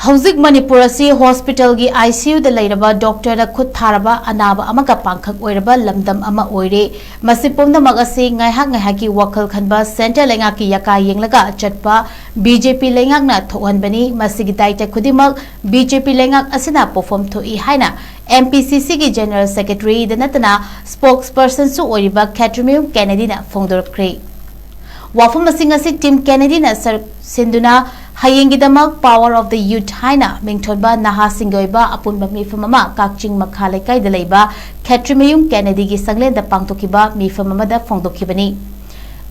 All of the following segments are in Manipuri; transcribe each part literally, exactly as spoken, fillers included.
ꯍꯧꯖꯤꯛ ꯃꯅꯤꯄꯨꯔ ꯑꯁꯤ ꯍꯣꯁꯄꯤꯇꯥꯜꯒꯤ ICUꯗ ꯂꯩꯔꯕ ꯗꯣꯛꯇꯔꯗ ꯈꯨꯠ ꯊꯥꯔꯕ ꯑꯅꯥꯕ ꯑꯃꯒ ꯄꯥꯡꯈꯛ ꯑꯣꯏꯔꯕ ꯂꯝꯗꯝ ꯑꯃ ꯑꯣꯏꯔꯦ꯫ ꯃꯁꯤ ꯄꯨꯝꯅꯃꯛ ꯑꯁꯤ ꯉꯥꯏꯍꯥꯛ ꯉꯥꯏꯍꯥꯛꯀꯤ ꯋꯥꯈꯜ ꯈꯟꯕ ꯁꯦꯟꯇ꯭ꯔꯦꯜ ꯂꯩꯉꯥꯛꯀꯤ ꯌꯥꯀꯥ ꯌꯦꯡꯂꯒ ꯆꯠꯄ BJP ꯂꯩꯉꯥꯛꯅ ꯊꯣꯛꯍꯟꯕꯅꯤ꯫ ꯃꯁꯤꯒꯤ ꯗꯥꯏꯇ ꯈꯨꯗꯤꯡꯃꯛ BJP ꯂꯩꯉꯥꯛ ꯑꯁꯤꯅ ꯄꯣꯛꯐꯝ ꯊꯣꯛꯏ ꯍꯥꯏꯅ MPCCꯒꯤ ꯖꯦꯅꯔꯦꯜ ꯁꯦꯀ꯭ꯔꯦꯇꯔꯤꯗ ꯅꯠꯇꯅ ꯁ꯭ꯄꯣꯛꯁ ꯄꯔꯁꯟꯁꯨ ꯑꯣꯏꯔꯤꯕ ꯈꯦꯇ꯭ꯔꯤꯃꯌꯨꯝ ꯀꯦꯅꯦꯗꯤꯅ ꯐꯣꯡꯗꯣꯔꯛꯈ꯭ꯔꯦ꯫ ꯋꯥꯐꯝ ꯑꯁꯤꯡ ꯑꯁꯤ ꯇꯤꯝ ꯀꯦꯅꯦꯗꯤꯅ ꯁꯔꯨꯛ ꯁꯤꯟꯗꯨꯅ ꯍꯌꯦꯡꯒꯤꯗꯃꯛ Power of the Youth ꯍꯥꯏꯅ ꯃꯤꯡꯊꯣꯟꯕ ꯅꯍꯥꯁꯤꯡꯒꯤ ꯑꯣꯏꯕ ꯑꯄꯨꯟꯕ ꯃꯤꯐꯝ ꯑꯃ ꯀꯛꯆꯤꯡ ꯃꯈꯥ ꯂꯩꯀꯥꯏꯗ ꯂꯩꯕ ꯈꯦꯇ꯭ꯔꯤꯃꯌꯨꯝ ꯀꯦꯅꯦꯗꯤꯒꯤ ꯁꯪꯂꯦꯟꯗ ꯄꯥꯡꯊꯣꯛꯈꯤꯕ ꯃꯤꯐꯝ ꯑꯃꯗ ꯐꯣꯡꯗꯣꯛꯈꯤꯕꯅꯤ꯫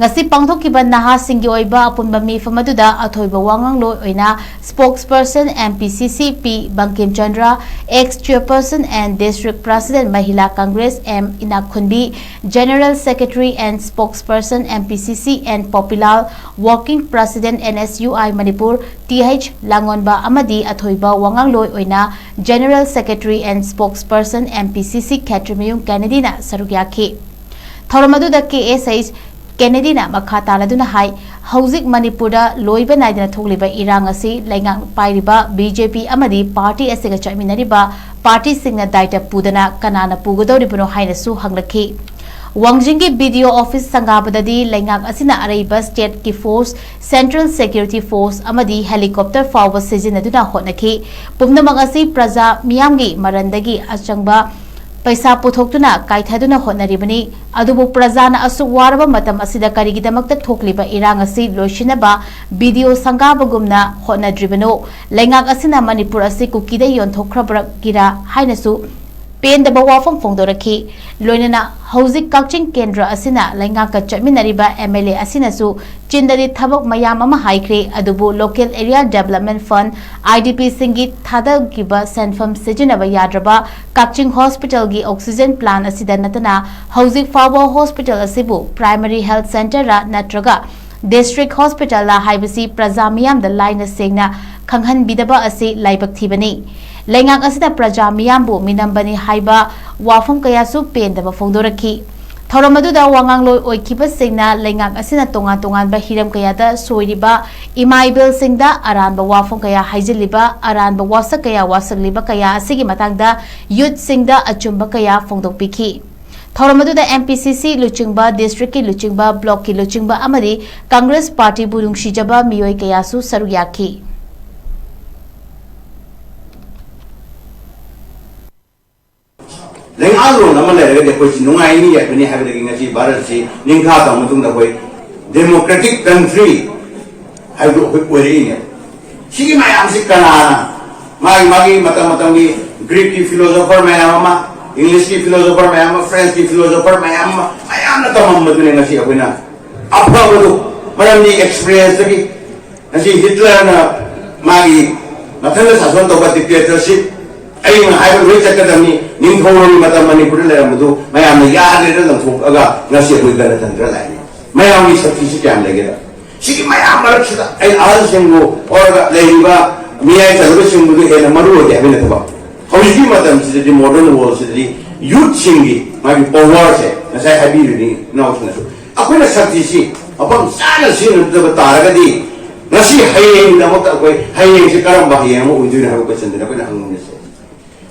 ꯉꯁꯤ ꯄꯥꯡꯊꯣꯛꯈꯤꯕ ꯅꯍꯥꯁꯤꯡꯒꯤ ꯑꯣꯏꯕ ꯑꯄꯨꯟꯕ ꯃꯤꯐꯝ ꯑꯗꯨꯗ ꯑꯊꯣꯏꯕ ꯋꯥꯉꯥꯡꯂꯣꯏ ꯑꯣꯏꯅ spokesperson MPCC P Bangkim Chandra, ex chairperson and district president Mahila Congress M Inakhunbi, General Secretary and Spokesperson MPCC N Popilal, Working President NSUI Manipur Th Langonba ꯑꯃꯗꯤ ꯑꯊꯣꯏꯕ ꯋꯥꯉꯥꯡꯂꯣꯏ ꯑꯣꯏꯅ General Secretary and Spokesperson MPCC ꯈꯦꯇ꯭ꯔꯤꯃꯌꯨꯝ ꯀꯦꯅꯦꯗꯤꯅ ꯁꯔꯨꯛ ꯌꯥꯈꯤ꯫ ꯊꯧꯔꯝ ꯑꯗꯨꯗ KSH ꯀꯦꯅꯦꯗꯤꯅ ꯃꯈꯥ ꯇꯥꯅꯗꯨꯅ ꯍꯥꯏ, ꯍꯧꯖꯤꯛ ꯃꯅꯤꯄꯨꯔꯗ ꯂꯣꯏꯕ ꯅꯥꯏꯗꯅ ꯊꯣꯛꯂꯤꯕ ꯏꯔꯥꯡ ꯑꯁꯤ ꯂꯩꯉꯥꯛ ꯄꯥꯏꯔꯤꯕ BJP ꯑꯃꯗꯤ ꯄꯥꯔꯇꯤ ꯑꯁꯤꯒ ꯆꯠꯃꯤꯟꯅꯔꯤꯕ ꯄꯥꯔꯇꯤꯁꯤꯡꯅ ꯗꯥꯏꯇ ꯄꯨꯗꯅ ꯀꯅꯥꯅ ꯄꯨꯒꯗꯧꯔꯤꯕꯅꯣ ꯍꯥꯏꯅꯁꯨ ꯍꯪꯂꯛꯈꯤ꯫ ꯋꯥꯡꯖꯤꯡꯒꯤ BDO ꯑꯣꯐꯤꯁ ꯁꯪꯒꯥꯕꯗꯗꯤ ꯂꯩꯉꯥꯛ ꯑꯁꯤꯅ ꯑꯔꯩꯕ ꯁ꯭ꯇꯦꯠꯀꯤ ꯐꯣꯔꯁ, ꯁꯦꯟꯇ꯭ꯔꯦꯜ ꯁꯦꯀ꯭ꯌꯨꯔꯤꯇꯤ ꯐꯣꯔꯁ ꯑꯃꯗꯤ ꯍꯦꯂꯤꯀꯣꯞꯇꯔ ꯐꯥꯎꯕ ꯁꯤꯖꯤꯟꯅꯗꯨꯅ ꯍꯣꯠꯅꯈꯤ꯫ ꯄꯨꯝꯅꯃꯛ ꯑꯁꯤ ꯄ꯭ꯔꯖꯥ ꯃꯤꯌꯥꯝꯒꯤ ꯃꯔꯟꯗꯒꯤ ꯑꯆꯪꯕ ꯄꯩꯁꯥ ꯄꯨꯊꯣꯛꯇꯨꯅ ꯀꯥꯏꯊꯗꯨꯅ ꯍꯣꯠꯅꯔꯤꯕꯅꯤ꯫ ꯑꯗꯨꯕꯨ ꯄ꯭ꯔꯖꯥꯅ ꯑꯁꯨꯛ ꯋꯥꯔꯕ ꯃꯇꯝ ꯑꯁꯤꯗ ꯀꯔꯤꯒꯤꯗꯃꯛꯇ ꯊꯣꯛꯂꯤꯕ ꯏꯔꯥꯡ ꯑꯁꯤ ꯂꯣꯏꯁꯤꯟꯅꯕ BDO ꯁꯪꯒꯥꯕꯒꯨꯝꯅ ꯍꯣꯠꯅꯗ꯭ꯔꯤꯕꯅꯣ? ꯂꯩꯉꯥꯛ ꯑꯁꯤꯅ ꯃꯅꯤꯄꯨꯔ ꯑꯁꯤ ꯀꯨꯀꯤꯗ ꯌꯣꯟꯊꯣꯛꯈ꯭ꯔꯕꯒꯤꯔꯥ ꯍꯥꯏꯅꯁꯨ ꯄꯦꯟꯗꯕ ꯋꯥꯐꯝ ꯐꯣꯡꯗꯣꯔꯛꯈꯤ꯫ ꯂꯣꯏꯅꯅ ꯍꯧꯖꯤꯛ ꯀꯛꯆꯤꯡ ꯀꯦꯟꯗ꯭ꯔ ꯑꯁꯤꯅ ꯂꯩꯉꯥꯛꯀ ꯆꯠꯃꯤꯟꯅꯔꯤꯕ MLA ꯑꯁꯤꯅꯁꯨ ꯆꯤꯟꯗꯗꯤ ꯊꯕꯛ ꯃꯌꯥꯝ ꯑꯃ ꯍꯥꯏꯈ꯭ꯔꯦ, ꯑꯗꯨꯕꯨ Local Area Development Fund, IDPꯁꯤꯡꯒꯤ ꯊꯥꯗꯈꯤꯕ ꯁꯦꯟꯐꯝ ꯁꯤꯖꯤꯟꯅꯕ ꯌꯥꯗ꯭ꯔꯕ ꯀꯛꯆꯤꯡ ꯍꯣꯁꯄꯤꯇꯥꯜꯒꯤ oxygen plant ꯑꯁꯤꯗ ꯅꯠꯇꯅ ꯍꯧꯖꯤꯛ ꯐꯥꯎꯕ ꯍꯣꯁꯄꯤꯇꯥꯜ ꯑꯁꯤꯕꯨ primary health centreꯔ ꯅꯠꯇ꯭ꯔꯒ district hospitalꯂ ꯍꯥꯏꯕꯁꯤ ꯄ꯭ꯔꯖꯥ ꯃꯤꯌꯥꯝꯗ ꯂꯥꯏꯅ ꯁꯦꯡꯅ ꯈꯪꯍꯟꯕꯤꯗꯕ ꯑꯁꯤ ꯂꯥꯏꯕꯛ ꯊꯤꯕꯅꯤ꯫ ꯂꯩꯉꯥꯛ ꯑꯁꯤꯅ ꯄ꯭ꯔꯖꯥ ꯃꯤꯌꯥꯝꯕꯨ ꯃꯤꯅꯝꯕꯅꯤ ꯍꯥꯏꯕ ꯋꯥꯐꯝ ꯀꯌꯥꯁꯨ ꯄꯦꯟꯗꯕ ꯐꯣꯡꯗꯣꯔꯛꯈꯤ꯫ ꯊꯧꯔꯝ ꯑꯗꯨꯗ ꯋꯥꯉꯥꯡꯂꯣꯏ ꯑꯣꯏꯈꯤꯕꯁꯤꯡꯅ ꯂꯩꯉꯥꯛ ꯑꯁꯤꯅ ꯇꯣꯉꯥꯟ ꯇꯣꯉꯥꯟꯕ ꯍꯤꯔꯝ ꯀꯌꯥꯗ ꯁꯣꯏꯔꯤꯕ ꯏꯃꯥ ꯏꯕꯦꯜꯁꯤꯡꯗ ꯑꯔꯥꯟꯕ ꯋꯥꯐꯝ ꯀꯌꯥ ꯍꯥꯏꯖꯤꯜꯂꯤꯕ, ꯑꯔꯥꯟꯕ ꯋꯥꯁꯛ ꯀꯌꯥ ꯋꯥꯁꯛꯂꯤꯕ ꯀꯌꯥ ꯑꯁꯤꯒꯤ ꯃꯇꯥꯡꯗ ꯌꯨꯠꯁꯤꯡꯗ ꯑꯆꯨꯝꯕ ꯀꯌꯥ ꯐꯣꯡꯗꯣꯛꯄꯤꯈꯤ꯫ ꯊꯧꯔꯝ ꯑꯗꯨꯗ ꯑꯦꯝ ꯄꯤ ꯁꯤ ꯁꯤ ꯂꯨꯆꯤꯡꯕ, ꯗꯤꯁꯇ꯭ꯔꯤꯛꯀꯤ ꯂꯨꯆꯤꯡꯕ, ꯕ꯭ꯂꯣꯛꯀꯤ ꯂꯨꯆꯤꯡꯕ ꯑꯃꯗꯤ ꯀꯪꯒ꯭ꯔꯦꯁ ꯄꯥꯔꯇꯤꯕꯨ ꯅꯨꯡꯁꯤꯖꯕ ꯃꯤꯑꯣꯏ ꯀꯌꯥꯁꯨ ꯁꯔꯨꯛ ꯌꯥꯈꯤ꯫ ꯂꯩꯉꯥꯛꯂꯣꯟ ꯑꯃ ꯂꯩꯔꯒꯗꯤ ꯑꯩꯈꯣꯏꯁꯤ ꯅꯨꯡꯉꯥꯏꯅꯤ ꯌꯥꯏꯐꯅꯤ ꯍꯥꯏꯕꯗꯒꯤ ꯉꯁꯤ ꯚꯥꯔꯠꯁꯤ ꯅꯤꯡꯈꯥ ꯇꯧꯔ ꯃꯇꯨꯡꯗ ꯑꯩꯈꯣꯏ democratic country ꯍꯥꯏꯕꯗꯨ ꯑꯩꯈꯣꯏ ꯑꯣꯏꯔꯛꯏꯅꯦ꯫ ꯁꯤꯒꯤ ꯃꯌꯥꯝꯁꯤ ꯀꯅꯥꯅ ꯃꯥꯒꯤ ꯃꯥꯒꯤ ꯃꯇꯝ ꯃꯇꯝꯒꯤ Greek ꯀꯤ philosopher ꯃꯌꯥꯝ ꯑꯃ, English ꯀꯤ philosopher ꯃꯌꯥꯝ ꯑꯃ, French ꯀꯤ philosopher ꯃꯌꯥꯝ ꯑꯃ, ꯃꯌꯥꯝꯅ ꯇꯝꯃꯝꯕꯗꯨꯅꯦ ꯉꯁꯤ ꯑꯩꯈꯣꯏꯅ ꯑꯐꯕꯗꯨ, ꯃꯔꯝꯗꯤ experience ꯇꯒꯤ ꯉꯁꯤ Hitler ꯅ ꯃꯥꯒꯤ ꯃꯊꯟꯇ ꯁꯥꯁꯟ ꯇꯧꯕ dictatorship ꯑꯩꯅ ꯍꯥꯏꯕ ꯂꯣꯏ ꯆꯠꯀꯗꯕꯅꯤ, ꯅꯤꯡꯊꯧꯔꯣꯜꯒꯤ ꯃꯇꯝ ꯃꯅꯤꯄꯨꯔꯗ ꯂꯩꯔꯝꯕꯗꯨ ꯃꯌꯥꯝꯅ ꯌꯥꯗ꯭ꯔꯦꯅ ꯂꯪꯊꯣꯛꯑꯒ ꯉꯁꯤ ꯑꯩꯈꯣꯏ ꯒꯅꯇꯟꯇ꯭ꯔ ꯂꯥꯛꯏꯅꯤ꯫ ꯃꯌꯥꯝꯒꯤ ꯁꯛꯇꯤꯁꯤ ꯀꯌꯥꯝ ꯂꯩꯒꯦꯗ? ꯁꯤꯒꯤ ꯃꯌꯥꯝ ꯃꯔꯛꯁꯤꯗ ꯑꯩꯅ ꯑꯍꯜꯁꯤꯡꯕꯨ ꯑꯣꯔꯒ ꯂꯩꯔꯤꯕ ꯃꯤꯌꯥꯏ ꯆꯜꯂꯕꯁꯤꯡꯕꯨꯗꯨ ꯍꯦꯟꯅ ꯃꯔꯨ ꯑꯣꯏꯗꯦ ꯍꯥꯏꯕ ꯅꯠꯇꯕ, ꯍꯧꯖꯤꯛꯀꯤ ꯃꯇꯝꯁꯤꯗꯗꯤ, modern world ꯁꯤꯗꯗꯤ youth ꯁꯤꯡꯒꯤ ꯃꯥꯒꯤ power ꯁꯦ ꯉꯁꯥꯏ ꯍꯥꯏꯕꯤꯔꯤꯅꯤ ꯏꯅꯥꯎꯁꯤꯡꯅꯁꯨ, ꯑꯩꯈꯣꯏꯅ ꯁꯛꯇꯤꯁꯤ ꯃꯐꯝ ꯆꯥꯅ ꯁꯤꯖꯤꯟꯅꯗꯕ ꯇꯥꯔꯒꯗꯤ ꯉꯁꯤ ꯍꯌꯦꯡꯒꯤꯗꯃꯛꯇ ꯑꯩꯈꯣꯏ ꯍꯌꯦꯡꯁꯤ ꯀꯔꯝꯕ ꯍꯌꯦꯡ ꯑꯃ ꯑꯣꯏꯗꯣꯏꯅꯣ ꯍꯥꯏꯕ question ꯗꯨꯅꯤ ꯑꯩꯈꯣꯏꯅ ꯍꯪꯅꯤꯡꯉꯤꯁꯦ꯫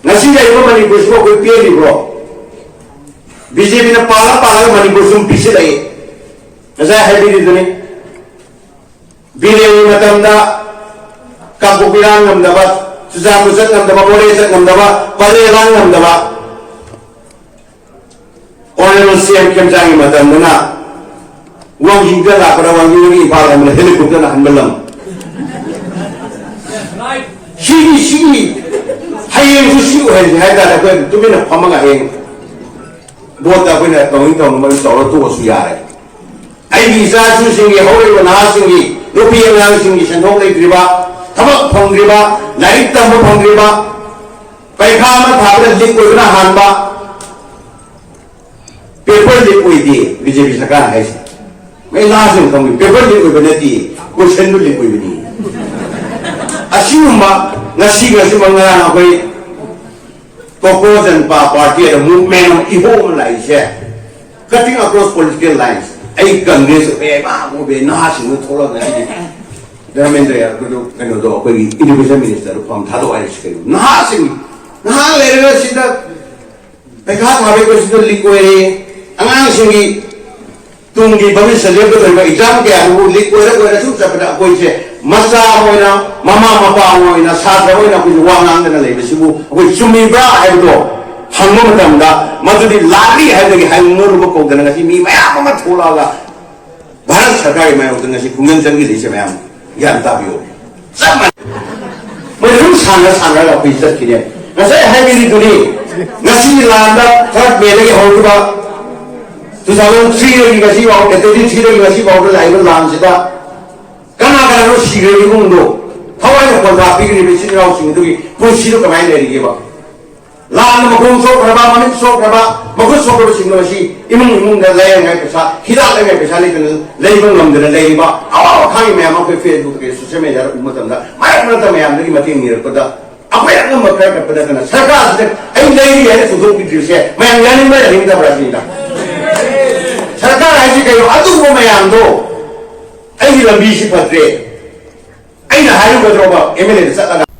ꯉꯁꯤ ꯂꯩꯔꯤꯕ ꯃꯅꯤꯄꯨꯔꯁꯤꯕꯨ ꯑꯩꯈꯣꯏ ꯄꯦꯜꯂꯤꯕ꯭ꯔꯣ? ꯕꯤ ꯖꯦ ꯄꯤ ꯅ ꯄꯥꯜꯂ ꯄꯥꯜꯂꯒ ꯃꯅꯤꯄꯨꯔ ꯁꯨꯝ ꯄꯤꯁꯤꯜꯂꯛꯏ꯫ ꯉꯁꯥꯏ ꯍꯥꯏꯕꯤꯔꯤꯗꯨꯅꯤ, ꯕꯤꯔꯦꯟꯒꯤ ꯃꯇꯝꯗ ꯀꯥꯡꯄꯣꯛꯄꯤ ꯂꯥꯟ ꯉꯝꯗꯕ, ꯆꯨꯔꯆꯥꯟꯄꯨꯔ ꯆꯠ ꯉꯝꯗꯕ, ꯃꯣꯔꯦ ꯆꯠ ꯉꯝꯗꯕ, ꯄꯂꯦ ꯂꯥꯟ ꯉꯝꯗꯕ꯫ Honourable ꯁꯤ ꯑꯦꯝ ꯈꯦꯝꯆꯥꯟꯒꯤ ꯃꯇꯝꯗꯅ ꯋꯥꯡꯖꯤꯡꯗ ꯂꯥꯛꯄꯗ ꯋꯥꯡꯖꯤꯡꯗꯒꯤ ꯏꯝꯐꯥꯜ ꯍꯟꯕꯗ helicopter ꯅ ꯍꯟꯕ ꯂꯝ꯫ ꯁꯤꯒꯤ, ꯁꯤꯒꯤ ꯍꯌꯦꯡꯁꯨ ꯁꯤ ꯑꯣꯏꯍꯟꯁꯦ ꯍꯥꯏ ꯇꯥꯔꯦ꯫ ꯑꯩꯈꯣꯏ ꯇꯨꯃꯤꯟꯅ ꯐꯝꯃꯒ ꯍꯌꯦꯡ vote ꯇ ꯑꯩꯈꯣꯏꯅ ꯇꯧꯅꯤꯡ ꯇꯧꯅꯤꯡꯕ ꯑꯗꯨꯝ ꯇꯧꯔ ꯇꯣꯛꯑꯁꯨ ꯌꯥꯔꯦ꯫ ꯑꯩꯒꯤ ꯏꯆꯥ ꯏꯁꯨꯁꯤꯡꯒꯤ, ꯍꯧꯔꯛꯏꯕ ꯅꯍꯥꯁꯤꯡꯒꯤ, ꯅꯨꯄꯤ ꯑꯉꯥꯡꯁꯤꯡꯒꯤ ꯁꯦꯟꯊꯣꯛ ꯂꯩꯇ꯭ꯔꯤꯕ, ꯊꯕꯛ ꯐꯪꯗ꯭ꯔꯤꯕ, ꯂꯥꯏꯔꯤꯛ ꯇꯝꯕ ꯐꯪꯗ꯭ꯔꯤꯕ, ꯄꯔꯤꯈꯥ ꯑꯃ ꯊꯥꯕꯗ leak ꯑꯣꯏꯕꯅ ꯍꯥꯟꯕ꯫ Paper leak ꯑꯣꯏꯗꯦ ꯕꯤ ꯖꯦ ꯄꯤ ꯁꯔꯀꯥꯔꯅ ꯍꯥꯏꯁꯦ꯫ ꯃꯩ ꯂꯥꯁꯤꯡ ꯈꯪꯕꯤ, paper leak ꯑꯣꯏꯕ ꯅꯠꯇꯦ, question ꯗꯨ leak ꯑꯣꯏꯕꯅꯤ꯫ ꯑꯁꯤꯒꯨꯝꯕ ꯉꯁꯤ, ꯉꯁꯤꯃꯛ ꯉꯔꯥꯡ ꯑꯩꯈꯣꯏ Cockroach ꯖꯅꯇꯥ ꯄꯥꯔꯇꯤ ꯑꯗ movement ꯑꯃ, ꯏꯍꯧ ꯑꯃ ꯂꯥꯛꯏꯁꯦ, Cutting across political lines. ꯑꯩ ꯀꯪꯒ꯭ꯔꯦꯁ ꯎꯕꯦ, ꯃꯥ ꯎꯕꯦ, ꯅꯍꯥꯁꯤꯡꯗꯨ ꯊꯣꯛꯂꯛꯑꯒ ꯉꯁꯤꯗꯤ ꯙꯔꯃꯦꯟꯗ꯭ꯔ ꯌꯥꯗꯕꯗꯨ ꯀꯩꯅꯣꯗꯣ ꯑꯩꯈꯣꯏꯒꯤ ꯏꯗꯨꯀꯦꯁꯟ ꯃꯤꯅꯤꯁꯇꯔꯗꯨ ꯐꯝ ꯊꯥꯗꯣꯛ ꯍꯥꯏꯔꯤꯁꯤ ꯀꯩꯅꯣ? ꯅꯍꯥꯁꯤꯡ, ꯅꯍꯥ ꯂꯩꯔꯒ ꯁꯤꯗ ꯄꯩꯈꯥ ꯊꯥꯕꯒꯤ ꯁꯤꯗ ꯂꯤꯛ ꯑꯣꯏꯔꯦ꯫ ꯑꯉꯥꯡꯁꯤꯡꯒꯤ ꯇꯨꯡꯒꯤ ꯚꯕꯤꯁ꯭ꯌ ꯂꯦꯞꯀꯗꯧꯔꯤꯕ ꯑꯦꯛꯖꯥꯝ ꯀꯌꯥꯗꯨꯕꯨ ꯂꯤꯛ ꯑꯣꯏꯔ ꯑꯣꯏꯔ ꯁꯨꯝ ꯆꯠꯄꯗ ꯑꯩꯈꯣꯏꯁꯦ ꯃꯆꯥ ꯑꯃ ꯑꯣꯏꯅ, ꯃꯃꯥ ꯃꯄꯥ ꯑꯃ ꯑꯣꯏꯅ, ꯁꯥꯇ꯭ꯔ ꯑꯣꯏꯅ ꯑꯩꯈꯣꯏꯁꯨ ꯋꯥ ꯉꯥꯡꯗꯅ ꯂꯩꯕꯁꯤꯕꯨ ꯑꯩꯈꯣꯏ ꯆꯨꯝꯃꯤꯕ꯭ꯔꯥ ꯍꯥꯏꯕꯗꯣ ꯍꯪꯕ ꯃꯇꯝꯗ ꯃꯗꯨꯗꯤ ꯂꯥꯜꯂꯤ ꯍꯥꯏꯕꯗꯒꯤ ꯍꯥꯏꯅꯔꯨꯕ ꯀꯧꯗꯅ ꯉꯁꯤ ꯃꯤ ꯃꯌꯥꯝ ꯑꯃ ꯊꯣꯛꯂꯛꯑꯒ ꯚꯥꯔꯠ ꯁꯔꯀꯥꯔꯒꯤ ꯃꯥꯌꯣꯛꯇ ꯉꯁꯤ ꯈꯨꯡꯒꯪ ꯆꯪꯈꯤꯗꯣꯏꯁꯦ ꯃꯌꯥꯝ ꯒ꯭ꯌꯥꯟ ꯇꯥꯕꯤꯌꯨ꯫ ꯆꯞ ꯃꯥꯟꯅꯩ꯫ ꯃꯣꯏ ꯑꯗꯨꯝ ꯁꯥꯟꯅ ꯁꯥꯟꯅꯔꯒ ꯑꯩꯈꯣꯏ ꯆꯠꯈꯤꯅꯦ꯫ ꯉꯁꯥꯏ ꯍꯥꯏꯕꯤꯔꯤꯗꯨꯅꯤ, ꯉꯁꯤ ꯂꯥꯟꯗ ꯊꯥꯔꯠ ꯃꯦꯗꯒꯤ ꯍꯧꯔꯒ ꯇꯨ ꯊꯥꯎꯖꯟ ꯊ꯭ꯔꯤꯗꯒꯤ ꯉꯁꯤ ꯐꯥꯎ, ꯇ꯭ꯋꯦꯟꯇꯤ ꯊ꯭ꯔꯤꯗꯒꯤ ꯉꯁꯤ ꯐꯥꯎꯗ ꯂꯥꯛꯏꯕ ꯂꯥꯟꯁꯤꯗ ꯀꯅꯥ ꯀꯅꯥꯅꯣ ꯁꯤꯈ꯭ꯔꯤꯕ ꯏꯃꯨꯡꯗꯣ? ꯊꯋꯥꯏꯅ ꯄꯣꯟꯊꯥ ꯄꯤꯈ꯭ꯔꯤꯕ ꯏꯆꯤꯟ ꯏꯅꯥꯎꯁꯤꯡ ꯑꯗꯨꯒꯤ ꯄꯨꯟꯁꯤꯗꯣ ꯀꯃꯥꯏꯅ ꯂꯩꯔꯤꯒꯦꯕ? ꯂꯥꯟꯅ ꯃꯈꯣꯡ ꯁꯣꯛꯈ꯭ꯔꯕ, ꯃꯃꯤꯠ ꯁꯣꯛꯈ꯭ꯔꯕ, ꯃꯈꯨꯠ ꯁꯣꯛꯈ꯭ꯔꯕꯁꯤꯡꯗꯣ ꯉꯁꯤ ꯏꯃꯨꯡ ꯏꯃꯨꯡꯗ ꯂꯥꯏꯌꯦꯡꯉꯥꯏ ꯄꯩꯁꯥ, ꯍꯤꯗꯥꯛ ꯂꯩꯉꯥꯏ ꯄꯩꯁꯥ ꯂꯩꯇꯅ ꯂꯩꯕ ꯉꯝꯗꯅ ꯂꯩꯔꯤꯕ ꯑꯋꯥꯕ ꯈꯥꯡꯉꯤ ꯃꯌꯥꯝ ꯑꯩꯈꯣꯏ ꯐꯦꯁꯕꯨꯛꯇ ꯀꯩ ꯁꯣꯁꯤꯌꯦꯜ ꯃꯦꯗꯤꯌꯥꯗ ꯎꯕ ꯃꯇꯝꯗ ꯃꯔꯛ ꯃꯔꯛꯇ ꯃꯌꯥꯝꯗꯒꯤ ꯃꯇꯦꯡ ꯅꯤꯔꯛꯄꯗ ꯑꯩꯈꯣꯏ ꯑꯉꯝꯕ ꯈꯔ ꯈꯛꯇ ꯅꯠꯇꯅ ꯁꯔꯀꯥꯔꯁꯤꯗ ꯑꯩ ꯂꯩꯔꯤ ꯍꯥꯏꯅ ꯄꯨꯊꯣꯛꯄꯤꯗ꯭ꯔꯤꯕꯁꯦ ꯃꯌꯥꯝ ꯌꯥꯅꯤꯡꯕ꯭ꯔꯥ ꯌꯥꯅꯤꯡꯗꯕ꯭ꯔꯥ ꯁꯤꯅꯤꯗ꯫ ꯁꯔꯀꯥꯔ ꯍꯥꯏꯁꯤ ꯀꯩꯅꯣ? ꯑꯗꯨꯒꯨꯝꯕ ꯃꯌꯥꯝꯗꯣ ꯑꯩꯒꯤ ꯂꯝꯕꯤꯁꯤ ꯐꯠꯇ꯭ꯔꯦ, ꯑꯩꯅ ꯍꯥꯏꯔꯨꯒꯗ꯭ꯔꯣꯕ ꯑꯦꯝ ꯑꯦꯜ ꯑꯦꯗ ꯆꯠꯂꯒ?